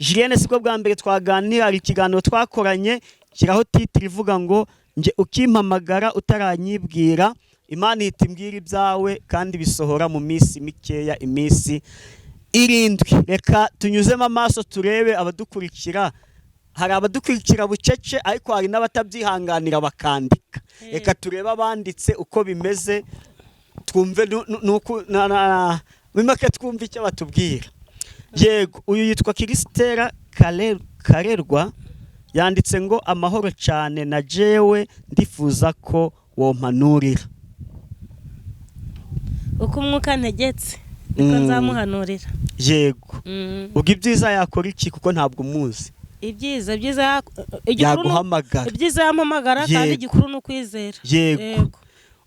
Julienne sibwo bwa mbere twaganira, hari ikiganiro twakoranye kiraho titre ivuga ngo nge ukimpamagara utaranyibwira, Imana ihita imbwira ibyawe kandi bisohora mu minsi mikeya, iminsi 7. Reka tunyuzemo amaso turebe abadukurikira. Hari abadukurikira bucece, ariko hari n'abatabyihanganira bakandika. Reka turebe abanditse uko bimeze, twumve nuko muri make twumve icyo batubwira. Yego, uyu yitwa Kirisitera Karerwa, yanditse ngo amahoro cyane, na jewe ndifuza ko wompanurira. Uko umwuka ntegetse niko nzamuhanurira. Yego. Ubwo ibyiza yakora iki, kuko ntabwo umuzi? Ibyiza igikuru Yaguhamagara. Ibyiza yampamagara kandi igikuru ni ukwizera. Yego.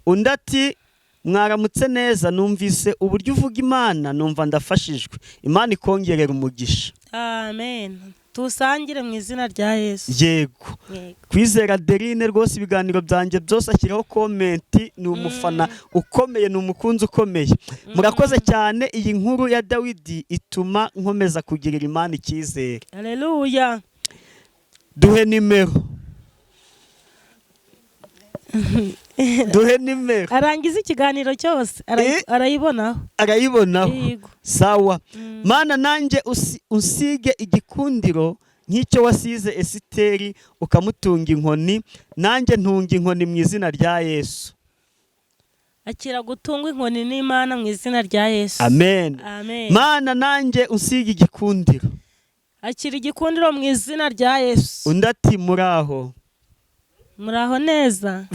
Undi ati mwaramutse neza, numvise uburyo uvuga Imana numva ndafashijwe, Imana ikongerera umugisha. Amen, tusangire mu izina rya Yesu. Yego. Yego. Kwizera Derine rwose, ibiganiro byanjye byose ashyiraho comment, ni umufana ukomeye, ni umukunzi ukomeye. Murakoze cyane, iyi nkuru ya Dawidi ituma nkomeza kugirira Imana icyizere. Haleluya. Duhe nimero, duhe nimero. Arangiza ikiganiro cyose arayibonaho. Arayibonaho. Yego. Sawa. Mana, nanjye usige igikundiro nk'icyo wasize Esiteri ukamutunga inkoni, nanjye ntunga inkoni mu izina rya Yesu. Akira gutungwa inkoni n'Imana mu izina rya Yesu. Amen. Amen. Mana, nanjye usiga igikundiro. Akira igikundiro mu izina rya Yesu. Undi ati muraho. Muraho neza.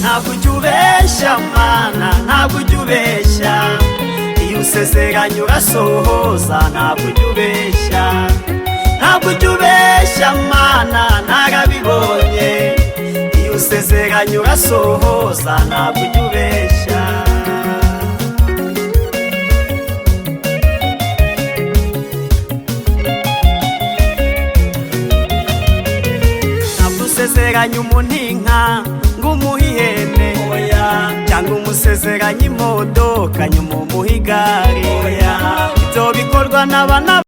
Ntabwo ujya ubeshya Mana, ntabwo ujya ubeshya, iyo usezeranye urasohoza, ntabwo ujya ubeshya, ntabwo ujya ubeshya Mana, narabibonye, iyo usezeranye urasohoza, ntabwo ujya ubeshya. Ntabwo usezeranye umuntu inka ngo umuhe ihene, cyangwa umusezeranye imodoka nyuma umuhe igare, ibyo bikorwa n'abana.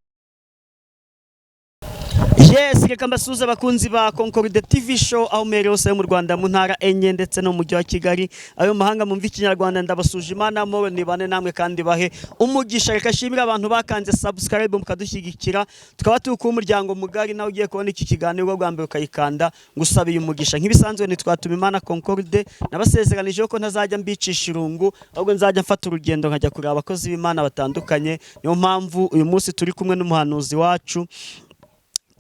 Yes, reka mbasuhuze abakunzi ba Concorde TV show aho muherereye hose mu Rwanda, mu ntara enye ndetse no mu mujyi wa Kigali, ayo mahanga mumva ikinyarwanda, ndabasuje. Imana amahoro nibane namwe kandi bahe umugisha. Reka shimire abantu bakanze subscribe mukadushyigikira, tukaba turi kuba umuryango mugari. Nawe ugiye kubona iki kiganiro bwa mbere ukayikanda, ngusabiye umugisha. Nk'ibisanzwe nitwatuma Imana Concorde, nabasezeranije ko ntazajya mbicisha irungu, ahubwo nzajya mfata urugendo nkajya kureba abakozi b'Imana batandukanye. Niyo mpamvu uyu munsi turi kumwe n'umuhanuzi wacu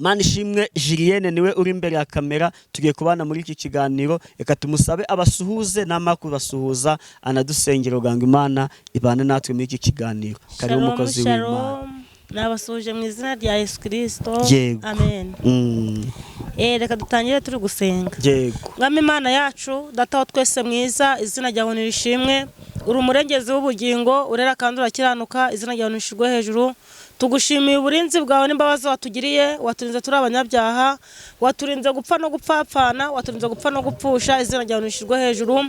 Manishimwe Julienne, niwe uri imbere ya kamera, tugiye kubana muri iki kiganiro. Reka tumusabe abasuhuze, namara kubasuhuza anadusengera kugira ngo Imana ibane natwe muri iki kiganiro. Karibu Shalom, umukozi w'Imana. shalom. Nabasuhuje mu izina rya Yesu Kristo. Yego. Amen. Reka dutangire turi gusenga. Yego. Mwami Imana yacu, Data wa twese mwiza, izina ryawe nirishimwe. Uri umurengezi w'ubugingo, urera kandi urakiranuka, izina ryawe nirishirwe hejuru. Tugushimiye uburinzi bwawe n'imbabazi watugiriye, waturinze turi abanyabyaha, waturinze gupfa no gupfapfana, waturinze gupfa no gupfusha, izina ryawe nirishirwe hejuru.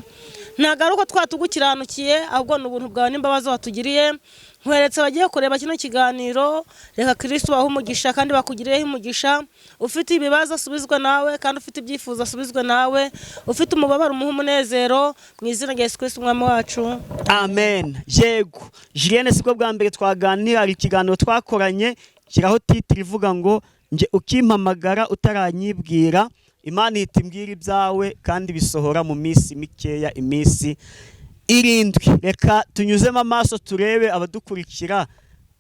Ntabwo ari uko twatugukiranukiye, ahubwo ni ubuntu bwawe n'imbabazi watugiriye. Nkweretse abagiye kureba kino kiganiro, reka Kristo bahe umugisha kandi bakugirireho umugisha. Ufite ibibazo asubizwe nawe, kandi ufite ibyifuzo asubizwe nawe, ufite umubabaro umuhe umunezero, mu izina rya Yesu Kristo umwami wacu. Amen. Yego, Julienne sibwo bwa mbere twaganira, hari ikiganiro twakoranye kiraho titre ivuga ngo nge ukimpamagara utaranyibwira, Imana ihita imbwira ibyawe kandi bisohora mu minsi mikeya, iminsi 7. Reka tunyuzemo amaso turebe abadukurikira.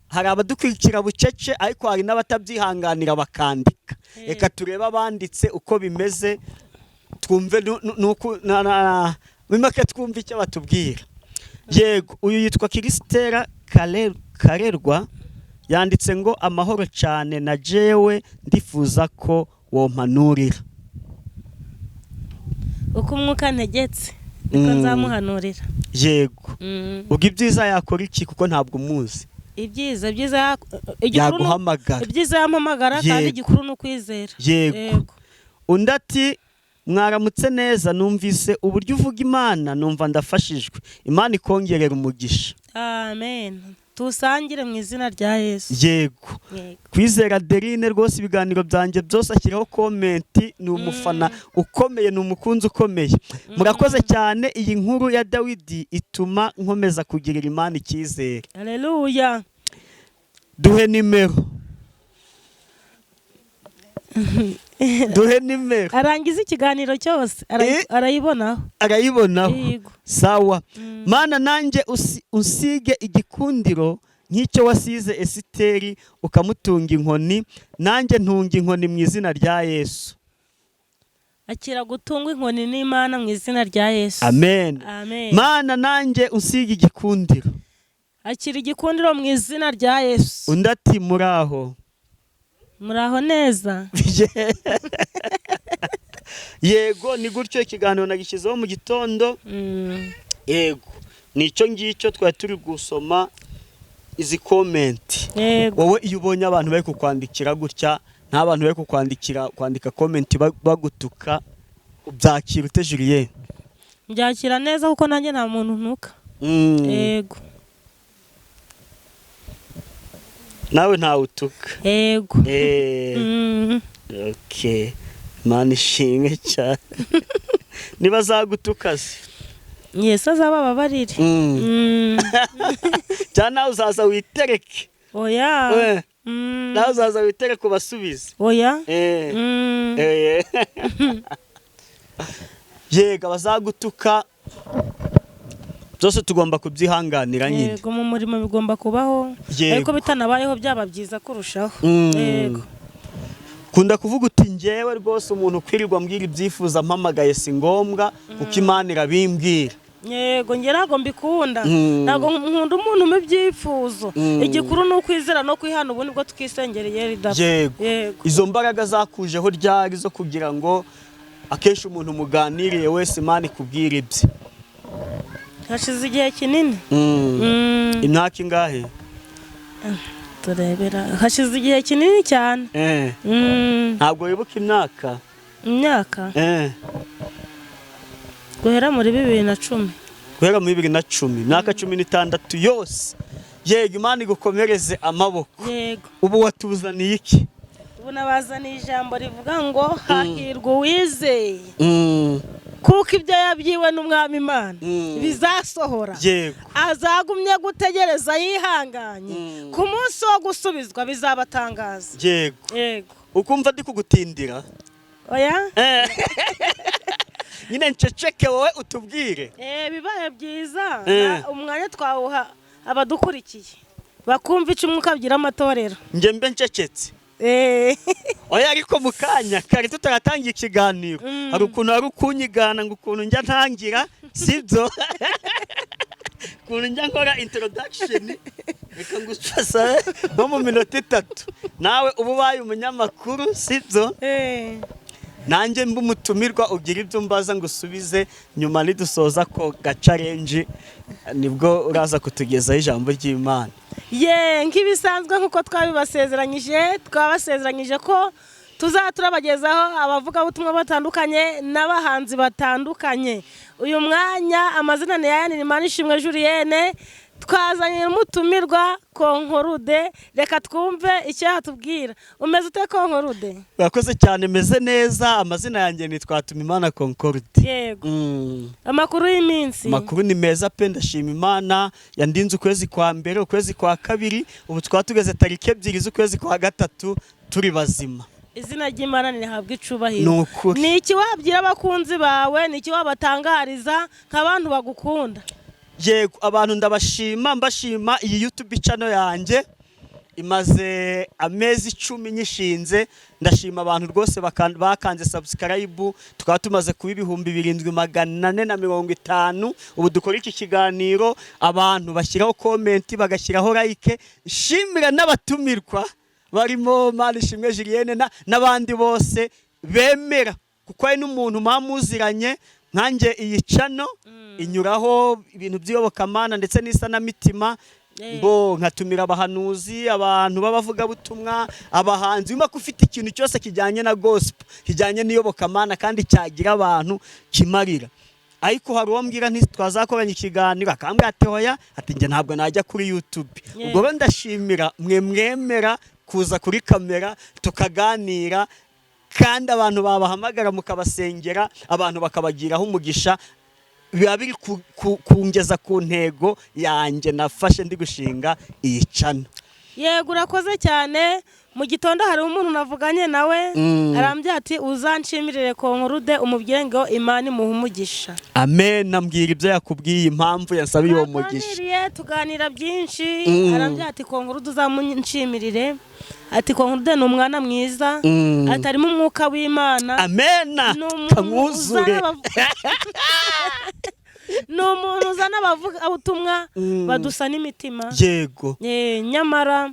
Hari abadukurikira bucece, ariko hari n'abatabyihanganira bakandika. Reka turebe abanditse uko bimeze, twumve nuko muri make twumve icyo batubwira. Yego, uyu yitwa Kirisitera Karerwa, yanditse ngo amahoro cyane, na jewe ndifuza ko wompanurira. Uko umwuka ntegetse Niko nzamuhanurira. Yego. Ubwo ibyiza yakora iki, kuko ntabwo umuzi? Ibyiza, byiza igikuru Yaguhamagara. Ibyiza yampamagara, kandi igikuru ni ukwizera. Yego. Yego. Undi ati: "Mwaramutse neza, numvise uburyo uvuga Imana numva ndafashijwe, Imana ikongerera umugisha." Amen, tusangire mu izina rya Yesu. Yego. Yego. Kwizera Adeline rwose, ibiganiro byanjye byose ashyiraho comment, ni umufana ukomeye, ni umukunzi ukomeye. "Murakoze cyane, iyi nkuru ya Dawidi ituma nkomeza kugirira Imana icyizere." Haleluya. Duhe nimero, duhe nimero. Arangiza ikiganiro cyose arayibonaho. Arayibonaho. Yego. Sawa. "Mana, nanjye usige igikundiro nk'icyo wasize Esiteri ukamutunga inkoni, nanjye ntunga inkoni mu izina rya Yesu." Akira gutungwa inkoni n'Imana mu izina rya Yesu. Amen. Amen. "Mana, nanjye usiga igikundiro." Akira igikundiro mu izina rya Yesu. Undi ati: "Muraho." Muraho neza. Yego, ni gutyo ikiganiro nagishyizeho mu gitondo. Yego, ni icyo ngicyo twari turi gusoma, izi comment. Wowe iyo ubonye abantu bari kukwandikira gutya, nta bantu bari kukwandikira, kwandika comment bagutuka, ubyakira ute, Julien? Mbyakira neza kuko nanjye nta muntu ntuka. Yego. Nawe ntawe utuka? Yego. Okay, Imana ishimwe cyane. Niba zagutuka se? Yesu azabababarire. Cyangwa nawe uzaza witereke? Oya. Nawe uzaza witereke ubasubize? Oya. Yego, abazagutuka byose tugomba kubyihanganira nyine. Yego, mu murimo bigomba kubaho, ariko bitanabayeho byaba byiza kurushaho. Yego. Kunda kuvuga uti: "Njyewe rwose umuntu ukwirirwa mbwira ibyifuzo ampamagaye si ngombwa, kuko Imana irabimbwira." Yego, njye ntabwo mbikunda. Ntabwo nkunda umuntu umpa ibyifuzo. Igikuru ni ukwizera no kwihana, ubu nibwo twisengereye ridapfa. Yego. Yego. Izo mbaraga zakujeho ryari zo kugira ngo akenshi umuntu muganiriye wese Imana ikubwira ibye? Hashize igihe kinini. Imyaka ingahe? Turebera, hashize igihe kinini cyane. Ntabwo wibuka imyaka? Imyaka, guhera muri 2010. Guhera muri 2010, imyaka 16 yose. Yego, Imana igukomereze amaboko. Yego. Ubu watuzaniye iki? Ubu nabazaniye ijambo rivuga ngo hahirwa uwizeye, kuko ibyo yabwiwe n'Umwami Imana bizasohora. Azagumye gutegereza yihanganye, ku munsi wo gusubizwa bizabatangaza. Yego. Ukumva ndi kugutindira? Oya. Nyine nceceke, wowe utubwire. Bibaye byiza umwanya twawuha abadukurikiye bakumva icyo umwuka abwira amatorero. Njye mbe ncecetse? Oya, ariko mu kanya kare tutaratangira ikiganiro, hari ukuntu hari ukunyigana ngo ukuntu njya ntangira, sibyo, ukuntu njya nkora introduction. Reka ngusabe nko mu minota 3 nawe uba ubaye umunyamakuru, sibyo? Nanjye mba umutumirwa, ugira ibyo mbaza ngo usubize. Nyuma nidusoza ko gacarenji, nibwo uraza kutugezaho ijambo ry'Imana. Ye, nk'ibisanzwe, nk'uko twabibasezeranyije, twabasezeranyije ko tuzaba turabagezaho abavugabutumwa batandukanye n'abahanzi batandukanye. Uyu mwanya amazina ni ayandi, Manishimwe Julienne. Twazanye umutumirwa Konkorude, reka twumve icyo yatubwira. Umeze ute, Konkorude? Urakoze cyane, meze neza. Amazina yanjye ni Twatumimana Concorde. Yego. Amakuru y'iminsi? Amakuru ni meza pe, ndashima Imana yandinze ukwezi kwa mbere, ukwezi kwa kabiri, ubu twaba tugeze tariki 2 z'ukwezi kwa gatatu turi bazima. Izina ry'Imana nirihabwa icubahiro. Ni ukuri. Ni iki wabwira abakunzi bawe? Ni iki wabatangariza nk'abantu bagukunda? Yego, abantu ndabashima, mbashima iyi YouTube channel yanjye imaze amezi 10 nyishinze. Ndashima abantu rwose bakanze subscribe, tukaba tumaze kuba 7450 ubu dukora iki kiganiro. Abantu bashyiraho comment, bagashyiraho like. Nshimira n'abatumirwa barimo Manishimwe Julienne n'abandi bose bemera, kuko hari n'umuntu mwamuziranye. Nkanjye iyi channel inyuraho ibintu by'iyobokamana ndetse n'isanamitima. Bo nkatumira abahanuzi, abantu b'abavugabutumwa, abahanzi. Wumva ko ufite ikintu cyose kijyanye na gospel, kijyanye n'iyobokamana kandi cyagira abantu kimarira. Ariko hari uwo mbwira nti twazakoranye ikiganiro, akambwira ati: "Hoya," ati: "Njye ntabwo najya kuri YouTube." Ubwo rero ndashimira mwe mwemera kuza kuri kamera tukaganira, kandi abantu babahamagara mukabasengera, abantu bakabagiraho umugisha. Biba biri kungeza ku ntego yanjye nafashe ndi gushinga iyi channel. Yego, urakoze cyane. Mu gitondo hari umuntu navuganye nawe, arambwira ati: "Uzanshimirire Concorde, umubwire ngo Imana imuhe umugisha." Amen. Ambwira ibyo yakubwiye, impamvu yasabiye uwo mugisha. Twaganiriye, tuganira byinshi. Arambwira ati: "Concorde uzamunshimirire," ati: "Concorde ni umwana mwiza," ati: "Arimo umwuka w'Imana." Amena. Ni umuntu Kamwuzure. Ni umuntu uzana abavugabutumwa badusa n'imitima. Nyamara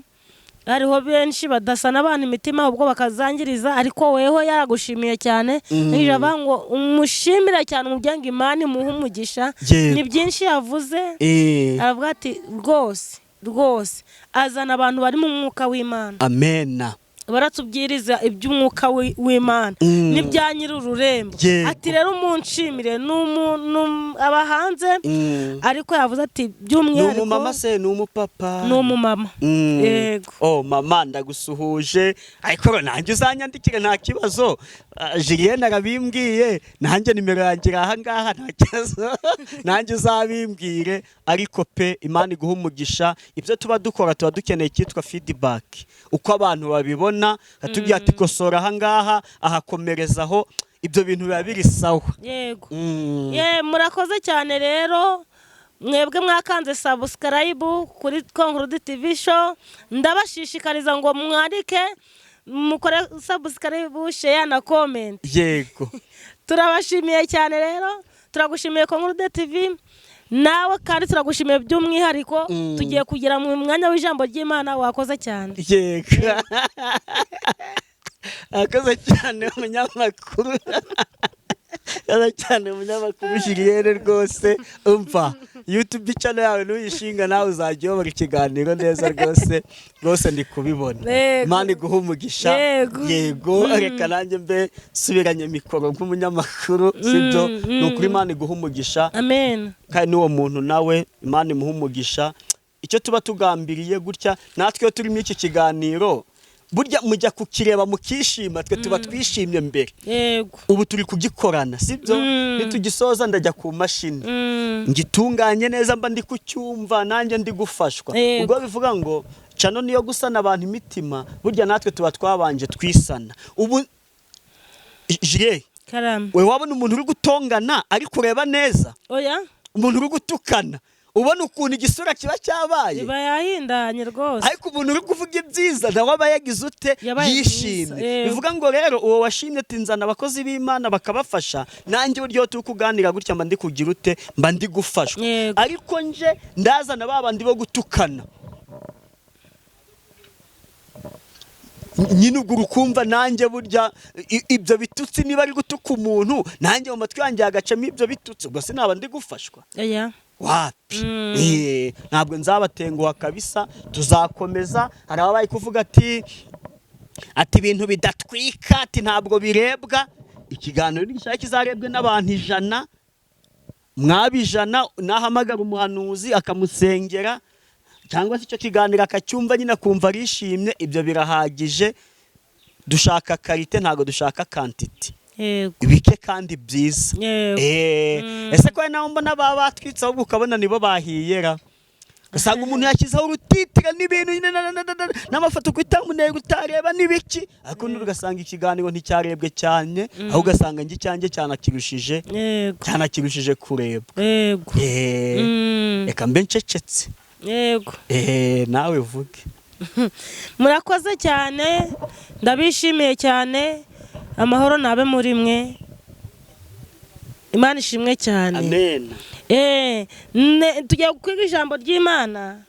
hariho benshi badasana abantu imitima, ubwo bakazangiriza, ariko weho yaragushimiye cyane. Nijaba ngo umushimire cyane, umubyeyi, ngo Imana imuhe umugisha. Ni byinshi yavuze. Aravuga ati: "Rwose rwose azana abantu bari mu mwuka w'Imana, Amena. baratubwiriza iby'umwuka w'Imana n'ibya nyir'ururembo." Ati: "Rero umunshimire." Ni umuntu aba hanze, ariko yavuze ati Ni by'umwihariko. Umumama se, ni umupapa? Ni umumama. Yego. Oh mama, ndagusuhuje. Ariko rero nanjye uzanyandikire, nta kibazo. Ah, Julienne arabimbwiye, nanjye nimero yanjye iri aha ngaha, nta kibazo, nanjye uzabimbwire. Ariko pe, Imana iguha umugisha. Ibyo tuba dukora, tuba dukeneye icyitwa feedback, uko abantu babibona, atubwira ati: "Kosora aha ngaha, ahakomerezaho." Ibyo bintu biba biri sawa. Yego. Ye, murakoze cyane rero mwebwe mwakanze subscribe kuri Concorde TV Show. Ndabashishikariza ngo mwandike, mukore subscribe, share na comment. Turabashimiye cyane rero. Turagushimiye Concorde TV, nawe kandi turagushimiye by'umwihariko. Tugiye kugera mu mwanya w'ijambo ry'Imana. Wakoze cyane. Yego, akoze cyane umunyamakuru, akoze cyane umunyamakuru Julienne rwose. Umva, YouTube channel yawe nuyishinga, nawe uzajya uyobora ikiganiro neza rwose rwose, ndi kubibona. Imana iguhe umugisha. Yego. Yego, reka nanjye mbe nsubiranye mikoro nk'umunyamakuru, sibyo? Ni ukuri, Imana iguhe umugisha. Amen. Kandi n'uwo muntu nawe Imana imuhe umugisha. Icyo tuba tugambiriye gutya natwe iyo turi muri iki kiganiro, burya mujya kukireba mukishima, twe tuba twishimye mbere. Ubu turi kugikorana, sibyo? Nitugisoza ndajya ku mashini ngitunganye neza, mba ndi kucyumva nanjye ndi gufashwa. Ubwo bivuga ngo channel niyo gusana abantu imitima, burya natwe tuba twabanje twisana. Ubu Julie, Karame. we wabona umuntu uri gutongana ari kureba neza? Oya. Umuntu uri gutukana, ubona ukuntu igisura kiba cyabaye? Iba yahindanye rwose. Ariko umuntu uri kuvuga ibyiza nawe aba yagize ute? Yabaye Yishimye. mwiza, yego. Bivuga ngo rero uwo washimye ati: "Nzana abakozi b'Imana bakabafasha," nanjye uburyo turi kuganira gutya mba ndi kugira ute? Mba ndi gufashwa. Ariko nje ndazana ba bandi bo gutukana nyine, ubwo urukumva nanjye burya ibyo bitutsi, niba ari gutuka umuntu, nanjye mu matwi yanjye hagacamo ibyo bitutsi, ubwo sinaba ndi gufashwa? Oya. Wapi. Ntabwo nzabatenguha kabisa, tuzakomeza. Hari ababaye kuvuga ati ibintu bidatwika, ati ntabwo birebwa. Ikiganiro nigishaka kizarebwe n'abantu 100, mwaba 100, nahamagara umuhanuzi akamusengera, cyangwa se icyo kiganiro akacyumva nyine akumva arishimye, ibyo birahagije. Dushaka qualité, ntabwo dushaka quantité. Bike kandi byiza. Ese ko hari naho mbona baba batwitse, ahubwo ukabona nibo bahiyera, ugasanga umuntu yashyizeho urutitire n'ibintu nyine n'amafoto ku itamunega utareba n'ibiki, ariko undi ugasanga ikiganiro nticyarebwe cyane, aho ugasanga njye icyanjye cyanakirushije, cyanakirushije kurebwa. Reka mbe ncecetse. Nawe uvuge. Murakoze cyane, ndabishimiye cyane. Amahoro nabe muri mwe. Imana ishimwe cyane. Amen. Tugiye kwiga ijambo ry'Imana.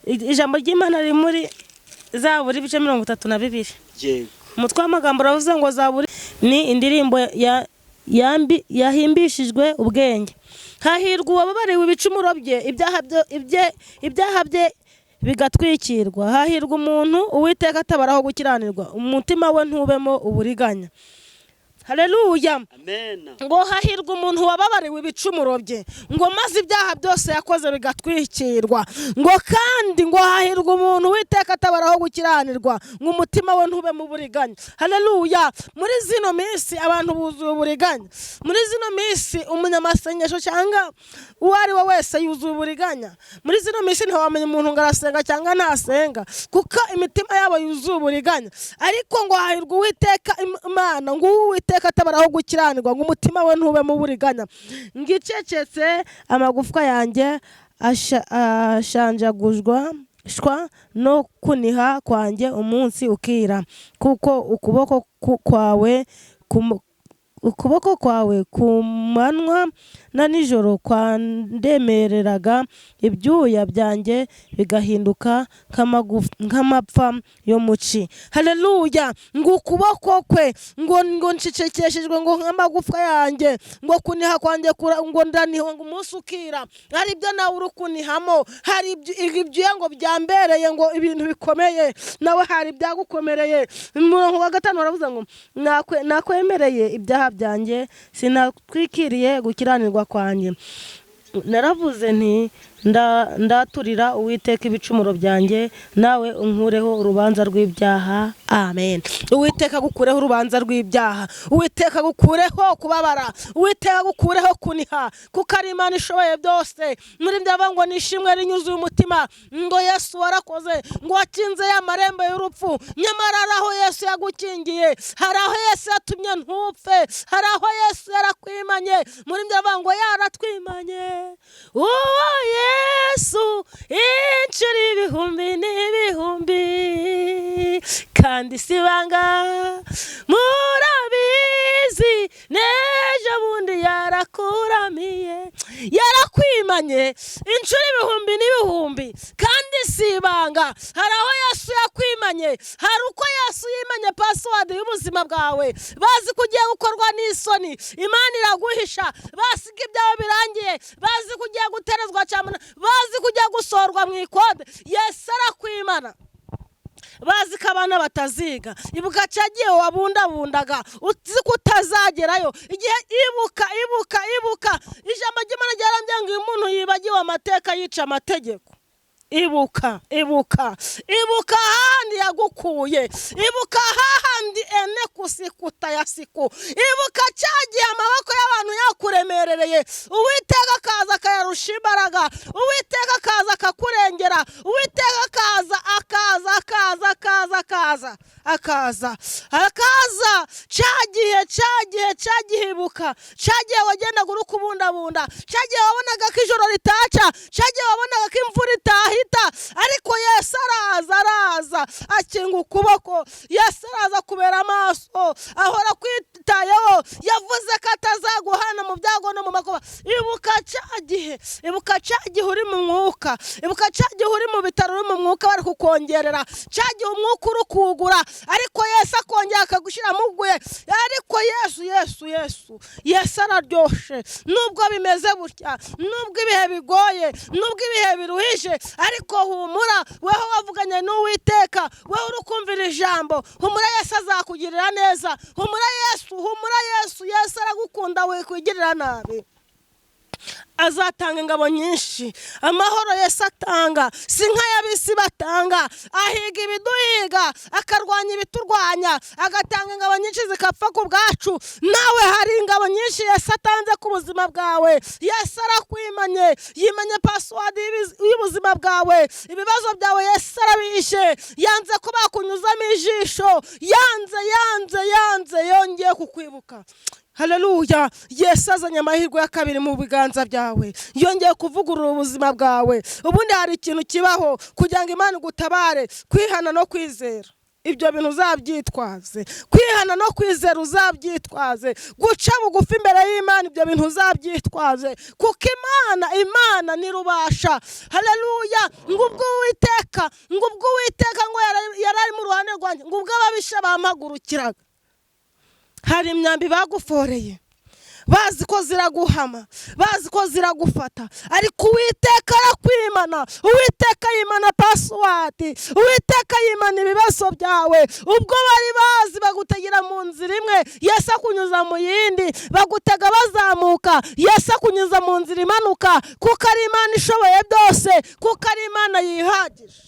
Ijambo ry'Imana riri muri Zaburi ibice 32. Umutwe w'amagambo uravuze ngo Zaburi ni indirimbo ya Yahimbishijwe ubwenge. Hahirwa uwababariwe ibicumuro bye, ibyaha bye bigatwikirwa. Hahirwa umuntu Uwiteka atabaraho gukiranirwa, umutima we ntubemo uburiganya. Haleluya. Amen. Ngo hahirwa umuntu wababariwe ibicumuro bye, ngo maze ibyaha byose yakoze bigatwikirwa. Ngo kandi ngo hahirwa umuntu Uwiteka atabaraho gukiranirwa, ngo umutima we ntubemo uburiganya. Haleluya. Muri zino minsi abantu buzuye uburiganya. Muri zino minsi umunyamasengesho cyangwa uwo ari we wese yuzuye uburiganya. Muri zino minsi ntiwamenya umuntu ngo arasenga cyangwa ntasenga, kuko imitima yabo yuzuye uburiganya. Ariko ngo hahirwa Uwiteka Imana, ngo Uwiteka atabaraho gukiranirwa, ngo umutima we ntubemo uburiganya. Ngicecetse amagufwa yanjye ashanjaguzwa shwa no kuniha kwanjye umunsi ukira, kuko ukuboko kwawe ku manywa na nijoro kwandemereraga, ibyuya byanjye bigahinduka nk'amapfa yo mu ci. Haleluya. Ngo ukuboko kwe, ngo ncecekeshejwe ngo nk'amagufwa yanjye, ngo kuniha kwanjye ngo ndaniha ngo umunsi ukira. Hari ibyo nawe uri kunihamo, hari ibyuya ngo byambereye ngo ibintu bikomeye, nawe hari ibyagukomereye. Umurongo wa 5 baravuze ngo nakwemereye ibyaha byanjye, sinatwikiriye gukiranirwa kwanjye. Naravuze nti ndaturira Uwiteka ibicumuro byanjye, nawe unkureho urubanza rw'ibyaha. Amen. Uwiteka agukureho urubanza rw'ibyaha, Uwiteka agukureho kubabara, Uwiteka agukureho kuniha, kuko ari Imana ishoboye byose. Muri byo ngo nishimwe rinyuzuye umutima, ngo Yesu warakoze, ngo wakinze ya marembo y'urupfu. Nyamara hari aho Yesu yagukingiye, hari aho Yesu yatumye ntupfe, hari aho Yesu yarakwimanye. Muri byo ngo yaratwimanye. Uwo Yesu inshuro ibihumbi n'ibihumbi, kandi si ibanga murabizi, n'ejo bundi yarakuramiye. Yarakwimanye inshuro ibihumbi n'ibihumbi, kandi si ibanga. Hari aho Yesu yakwimanye, hari uko Yesu yimanye password y'ubuzima bwawe. Bazi ko ugiye gukorwa n'isoni, Imana iraguhisha. Basiga ibyawe birangiye, bazi ko ugiye guterezwa cyane, bazi ko ugiye gusorwa mu ikode. Yesu arakwimana. Bazi ko abana bataziga, ibuka cyagiye wabundabundaga uzi ko utazagerayo. Igihe ibuka, ibuka, ibuka. Ijambo ry'Imana ryarambwiye ngo iyo umuntu yibagiwe amateka yica amategeko. Ibuka, ibuka, ibuka ahandi yagukuye, ibuka hahandi ene kusikuta ya siku, ibuka cyagiye amaboko y'abantu yakuremerereye, Uwiteka akaza akayarusha imbaraga, Uwiteka akaza akakurengera, Uwiteka akaza, akaza, akaza, akaza, akaza, akaza, akaza. Cyagihe, cyagihe, cyagihe, ibuka cyagihe wagendaga uri kubundabunda, cyagihe wabonaga ko ijoro ritaca, cyagihe wabonaga ko imvura itahita, ariko Yesu araza, araza akinga ukuboko. Yesu araza kubera amaso, ahora kwitayeho. Yavuze ko atazaguhana mu byago no mu makuba. Ibuka cyagihe, ibuka cyagihe uri mu mwuka, ibuka cyagihe uri mu bitaro uri mu mwuka bari kukongerera, cyagihe umwuka uri kuwugura, ariko Yesu akongera akagushyira muguye. Ariko Yesu, Yesu, Yesu, Yesu araryoshe. Nubwo bimeze gutya, nubwo ibihe bigoye, nubwo ibihe biruhije, ariko humura, weho wavuganye n'Uwiteka, weho uri kumvira ijambo. Humura, Yesu azakugirira neza. Humura Yesu, humura Yesu, Yesu aragukunda, wikwigirira nabi. Azatanga ingabo nyinshi. Amahoro Yesu atanga si nk'ay'ab'isi batanga. Ahiga ibiduhiga, akarwanya ibiturwanya, agatanga ingabo nyinshi zikapfa ku bwacu. Nawe hari ingabo nyinshi Yesu atanze ku buzima bwawe. Yesu arakwimanye, yimanye password y'ubuzima bwawe. Ibibazo byawe Yesu arabishe, yanze ko bakunyuzamo ijisho, yanze, yanze, yanze, yongeye kukwibuka. Haleluya. Yesu azanye amahirwe ya kabiri mu biganza byawe, yongeye kuvugurura ubuzima bwawe. Ubundi hari ikintu kibaho kugira ngo Imana igutabare, kwihana no kwizera. Ibyo bintu uzabyitwaze, kwihana no kwizera uzabyitwaze, guca bugufi imbere y'Imana, ibyo bintu uzabyitwaze, kuko Imana, Imana ni rubasha. Haleluya. Ngo ubwo Uwiteka, ngo ubwo Uwiteka ngo yari mu ruhande rwanjye, ngo ubwo ababisha bampagurukiraga. Hari imyambi baguforeye, Bazi ko ziraguhama, bazi ko ziragufata, ariko Uwiteka arakwimana. Uwiteka yimana password, Uwiteka yimana ibibazo byawe. Ubwo bari bazi bagutegera mu nzira imwe, Yesu akunyuza mu yindi, bagutega bazamuka, Yesu akunyuza mu nzira imanuka, kuko ari Imana ishoboye byose, kuko ari Imana yihagije.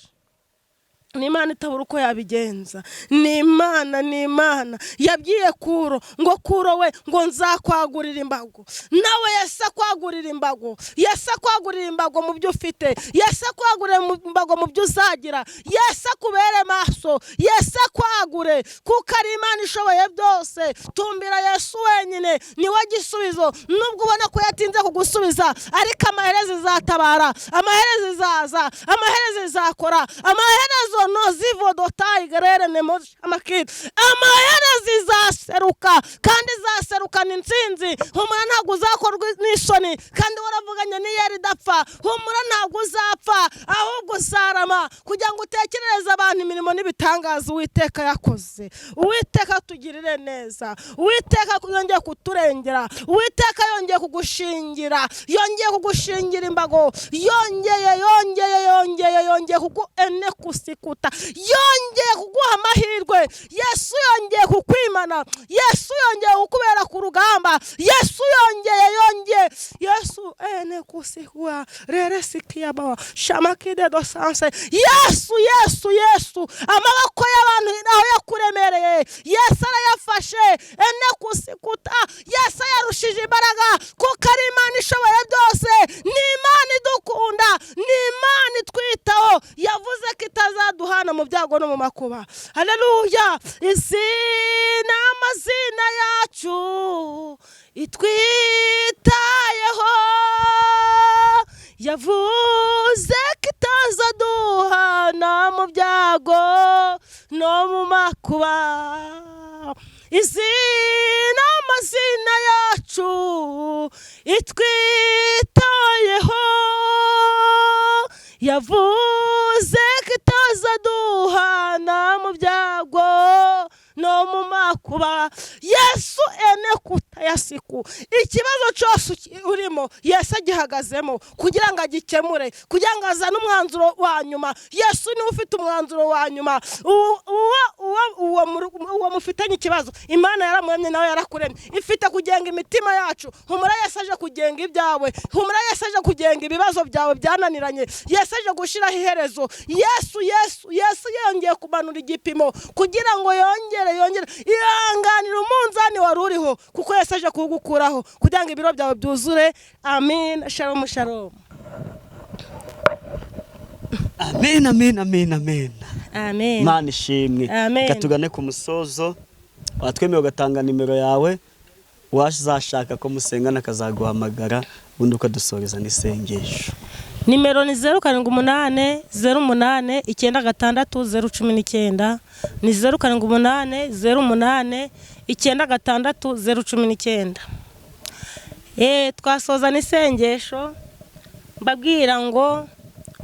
Ni Imana itabura uko yabigenza. Ni Imana, ni Imana yabwiye Kuro ngo Kuro we ngo nzakwagurira imbago. Nawe Yesu akwagurira imbago, Yesu akwagurira imbago mu byo ufite, Yesu akwagurira imbago mu byo uzagira, Yesu akubere maso, Yesu akwagure, kuko ari Imana ishoboye byose. Tumbira Yesu wenyine, niwe gisubizo. Nubwo ubona ko yatinze kugusubiza, ariko amaherezo izatabara, amaherezo izaza, amaherezo izakora, amaherezo no zivo dotayi gerere nemo amakiri, amaherezo izaseruka, kandi izaserukana intsinzi. Humura ntabwo uzakorwa n'isoni, kandi waravuganye n'iyari idapfa. Humura ntabwo uzapfa, ahubwo uzarama, kugira ngo utekerereze abantu imirimo n'ibitangaza Uwiteka yakoze. Uwiteka tugirire neza, Uwiteka yongeye kuturengera, Uwiteka yongeye kugushingira, yongeye kugushingira imbago, yongeye yongeye yongeye yongeye kugu ene kusikuta, yongeye kuguha amahirwe. Yesu yongeye kukwimana, Yesu yongeye kukubera ku rugamba, Yesu yongeye yongeye Yesu ene kusikwa rere sikiyaba shamakide dosanse. Yesu Yesu Yesu, amaboko y'abantu aho yakuremereye Yesu arayafashe ene kusikuta. Yesu yarushije imbaraga, kuko ari Imana ishoboye byose. Ni Imana idukunda, ni Imana itwitaho, yavuze ko itazaduhana mu byago no mu makuba. Haleluya. Izina amazina yacu itwitayeho, yavuze ko itazaduhana mu byago no mu makuba. Izina amazina yacu itwitayeho, yavuze ko itazaduhana mu byago no mu makuba. Yesu ene kutayasiku, ikibazo cyose urimo Yesu agihagazemo kugira ngo agikemure, kugira ngo azane umwanzuro wa nyuma. Yesu niwe ufite umwanzuro wa nyuma. Uwo mufitanye ikibazo, Imana yaramuremye nawe yarakuremye, ifite kugenga imitima yacu. Humura Yesu aje kugenga ibyawe, humura Yesu aje kugenga ibibazo byawe byananiranye, Yesu aje gushiraho iherezo. Yesu Yesu Yesu yongeye kumanura igipimo kugira ngo yongere yongere ihanganira umunzani wari uriho, kuko Yesu aje kuwugukuraho kugira ngo ibiro byawe byuzure. Amin. Shalom shalom. Amen amen amen amen. Amen. Imana ishimwe. Amen. Reka tugane ku musozo. Watwemewe ugatanga nimero yawe, wazashaka ko musengana akazaguhamagara, ubundi ukadusoreza n'isengesho. Nimero ni 078 08 96 019, ni 078 08 96 019. Twasoza n'isengesho mbabwira ngo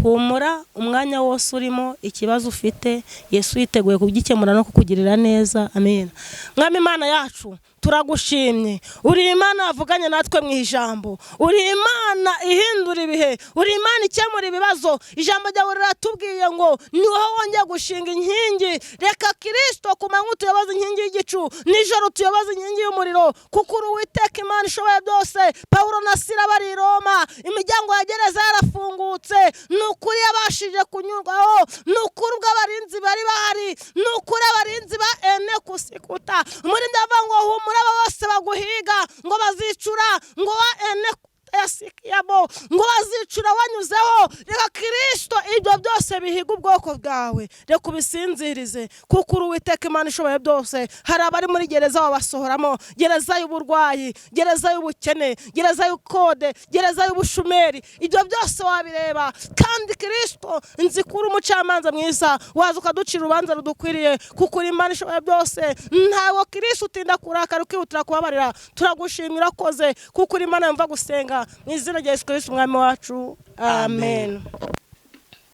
humura, umwanya wose urimo ikibazo ufite Yesu yiteguye kugikemura no kukugirira neza. Amen. Mwami Imana yacu, turagushimye. Uri Imana yavuganye natwe mu ijambo, uri Imana ihindura ibihe, uri Imana ikemura ibibazo. Ijambo ryawe riratubwiye ngo ni wowe wongeye gushinga inkingi. Reka Kristo ku manywa utuyoboze inkingi y'igicu, nijoro utuyoboze inkingi y'umuriro, kuko uri Uwiteka Imana ishoboye byose. Pawulo na Sila bari i Roma, imiryango ya gereza yarafungutse, ni ukuri yabashije kunyurwaho, ni ukuri ubwo abarinzi bari bahari, ni ukuri abarinzi ba ene kusikuta. Muri ndavuga ngo humura aba bose baguhiga ngo bazicura, ngo wa ene yasikiyabo, ngo bazicura wanyuzeho. Reka Kristo ibyo byose bihiga ubwoko bwawe, reka ubisinzirize, kuko uri Uwiteka Imana ishoboye byose. Hari abari muri gereza wabasohoramo, gereza y'uburwayi, gereza y'ubukene, gereza y'ukode, gereza y'ubushumeri, ibyo byose wabireba. Kandi Kristo nzi ko uri umucamanza mwiza, waza ukaducira urubanza rudukwiriye, kuko uri Imana ishoboye byose. Ntabwo Kristo utinda kurakara, ukihutira kubabarira. Turagushimira koze, kuko uri Imana yumva gusenga. Mu izina rya Yesu Kristo umwami wacu, amen.